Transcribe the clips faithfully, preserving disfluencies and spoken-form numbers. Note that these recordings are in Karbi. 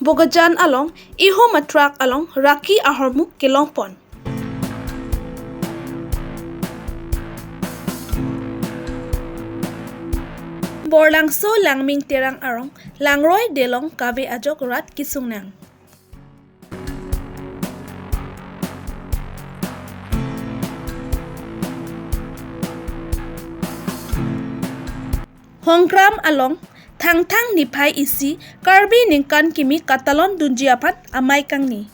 Bokajan along ihum atruck along raki ahormu kelongpon. Borlangso Langming Terang arong langroi delong kave ajok rat kesungnang. Hongkram along Thangthang niphai isi Karbi ningkan kimi katalon dunji aphan amei kangni.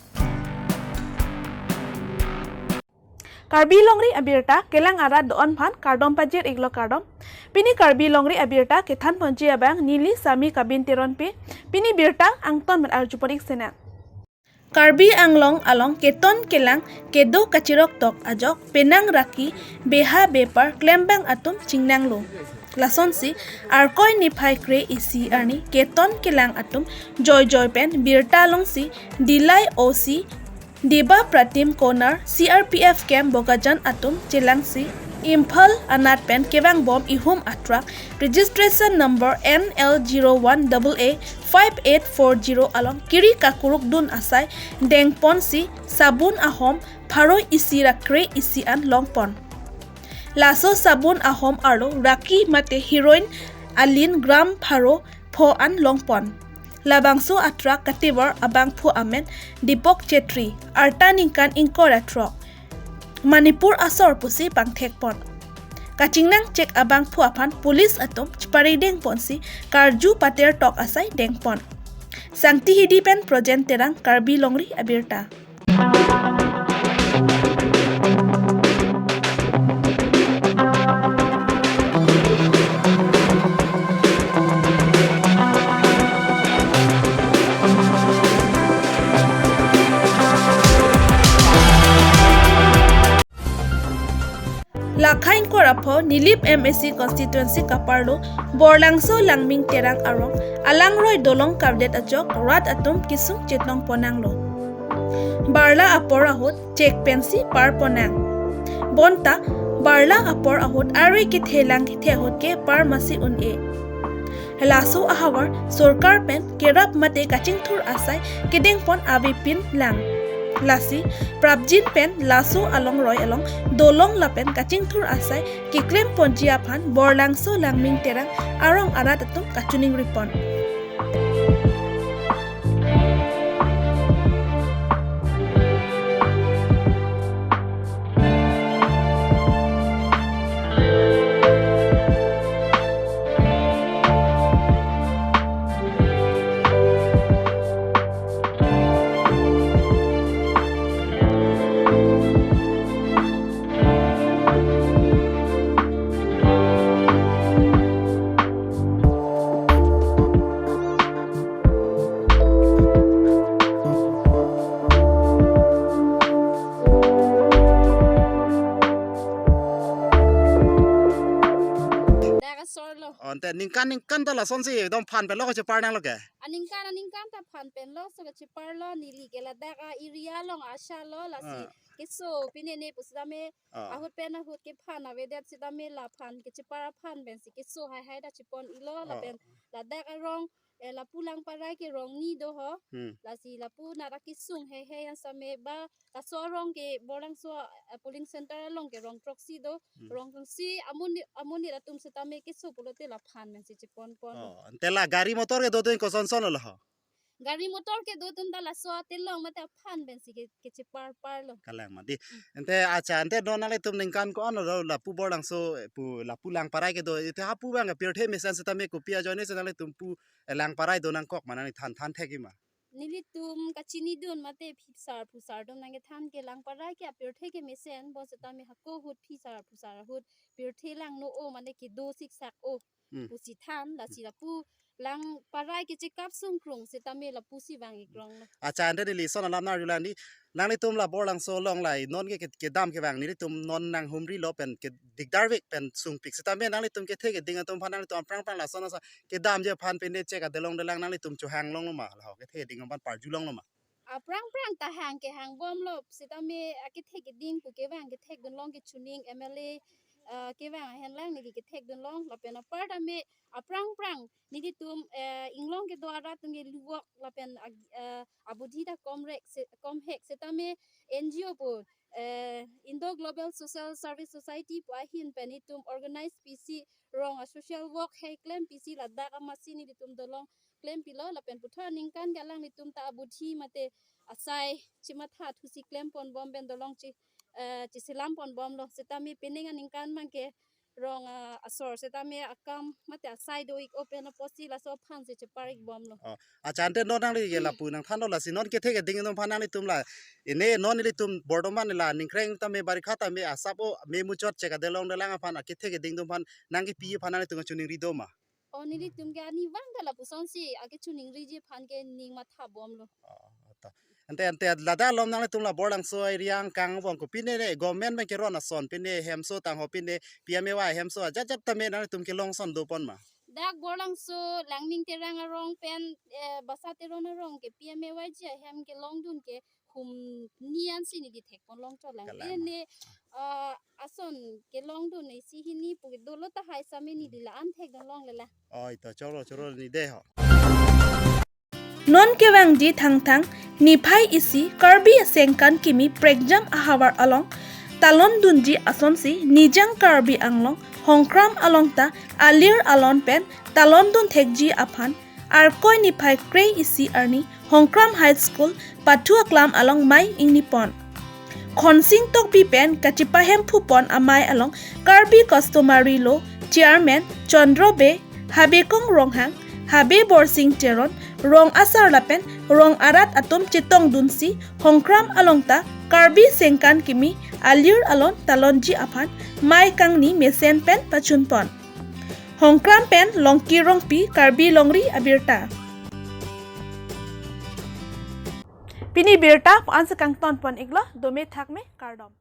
Karbi Longri abirta kelang arat do-an aphan kardom pajir iklo kardom. Pini Karbi Longri abirta kethan ponji abang neli Sami Kabin Teronpi. Pini birta angton men arjupon ik sena. Karbi Anglong along keton kelang kedo kachirok tok ajok penang raki beha bepar klembang atum chingnanglo. Lasonsi Arkoi niphai kre isi arni keton kelang atum joi joi pen birta longsi Dillai O C Deba Pratim Konar C R P F camp Bokajan atum chelangsi Imphal anat pen kevangbom ihum atruck registration number N L zero one double A five eight four zero along kiri kakuruk dun asai dengponsi sabun ahom pharo isi ra kre isi an longpon. Laso sabun ahom arlo raki mate heroin alin gram pharo pho an longpon. Labangso atruck kativar abangphu amen Dipok Chetri, arta ningkan ingkoi ra throk, Manipur asor pusi pangthekpon. Kachingnang chek abangphu aphan police atum chepari dengponsi karju pater tok asai dengpon. Sangti Hidi pen Projen Terang, Karbi Longri abirta. Lakha ingkoi ra pho Nilip M A C constituency kaparlo Borlangso Langming Terang arong alangroi dolong kavdet ajok rat atum kesung chetong ponnanglo. Barla apor ahut chek pensi par ponnang. Bonta barla apor ahut ari kethe lang kethe ahut ke par masi un-e. Laso ahavar sorkar pen kerap mate kachingthur asai kedengpon avepin lang. Lasi prapjin pen laso alangroi along dolong lapen kachingthur asai keklem ponji aphan Borlangso Langming Terang arong arat atum kachiningripon. Dak asor lo. Ante ningkan ningkan ta lasonsi dom phan pen lo kachepar nanglo ke? Aningkan aningkan ta phan pen lo, so kacheparlo, neli ke ladak a-area along ASHA lo, lasi Ah. keso pinene pusitame Ah. ahut pen ahut kephan avedet sitame laphan kachepar aphan pensi keso haihai ta chepon ilo, Ah. lapen ladak arong, eh, lapu Langparai ke rong ni do ho. Hmm. Lasi lapu nara kesung heihei an same ba laso arong ke Borlangso, eh, polling center along ke rong throksi do. Hmm. Rong throksi amonit, amonit atum sitame keso pulote laphan pensi cheponpon. Oh, ante la gari motor ke dodun kosonson lo ho? Gari motor kedo atum ta laso atelong mate aphan pensi ke, kecheparparlo. Kalang mati. Hmm. Ante acha, ante non nanglitum ningkan ko-an lo lapu Borlangso, eh, pu, lapu Langparai kedo, ite hapu abang ke pirthe mesen sitame kopi ajoine si nanglitum pu, eh, Langparai do nangkok ma nangli than, than thek-ik ma? Nelitum kachinidun mate phisar phusar atum nangkethan ke Langparai ke apirthe kemesen, bonsitame hako ahut phisar phusar ahut pirthe langno-o mane kedo siksak-o. Hmm. Pusi than, lasi lapu Langparai kechekap sungkrung sitame lapusi vang-ik rong lo. Acha, ante neli son alam nar julan di, nanglitum la Borlangso along la non ke, ke, kedam kevang nelitum non nanghumrilo pen ke dikdar vek pen sungpik sitame nanglitum kethe keding atum aphan nanglitum aphrang aphrang lason asa kedamji aphan pen ne chek adelong delang nanglitum chohang longlo ma, laho kethe keding aphan parju longlo ma? Aphrang aphrang ta hang kehangbomlo sitame akethe keding pu kevang kethekdun long kechuning M L A ah, kevang ahenlang neli kethekdun long lapen apar tame aphrang phrang nelitum, eh, inglong kedo arat atum ke luvok lapen ag-, eh, abudhi ta komrek se-, komhek setame N G O pu, eh, Indo Global Social Service Society pu ahin pen itum organize pisi rong a social work hei klem pisi ladak amatsi nelitum dolong klempilo lapen puthot aningkan ke alanglitum ta abudhi mate asai chimatha thusi klem ponbom pen dolong chi, eh, chiselam ponbomlo setame pining aningkan abangke rong, ah, asor setame akam mate asai do-ik open apotsi laso aphansi chepar-ikbomlo. Oh, accha, ante non nangli ke lapu nangthanlo lasi non kethe keding atum aphan nanglitum la, ine non nelitum bortoman la ningkreng tame barikha tame asap o me muchot chek adelong delang aphan akethe keding atum aphan nangkepi aphan nanglitum kachiningri do ma? Oh, nelitum ke ani vang ta lapusonsi akechiningriji aphan ke ning mathabomlo. Oh, ta. Ante, ante ladak along nanglitum la Borlangso area angkang abang ko pine ne government abangke ron ason pine hemso tangho pine P M A Y hemso ajat jat tame nanglitum kelong ason dopon ma? Dak Borlangso Langming Terang arong pen, eh, Basa Teron arong ke P M A Y ji ahem kelongdun ke hum ni ansi neli thekpon long chot lang. Kalang. Ene, ah, ason kelongdun isi hini pu dolo tahai same neli la-an thekdun longlelang. Oi to, choro choro ni de ho. Non kevangji Thangthang niphai isi Karbi Sengkan Kimi Prekjam ahavar along talondunji asonsi Nijang Karbi Anglong Hongkram along ta alir alon pen talondun thekji aphan Arkoi niphai kre-isi arni Hongkram High School pathu aklam along mei ingnipon. Khonsing Tokbi pen kachipahemphupon amei along Karbi Customary Law Chairman Chandra Bey, Habekong Ronghang, Habe Borsing Teron, rong asar lapen rong arat atum chetongdunsi Hongkram along ta Karbi Sengkan Kimi alir alon talonji aphan mei kangni mesen pen pachunpon. Hongkram pen Longki Rongpi, Karbi Longri Abirta. Pini birta pu ansi kangtonpon-iklo, dome thakme, kardom.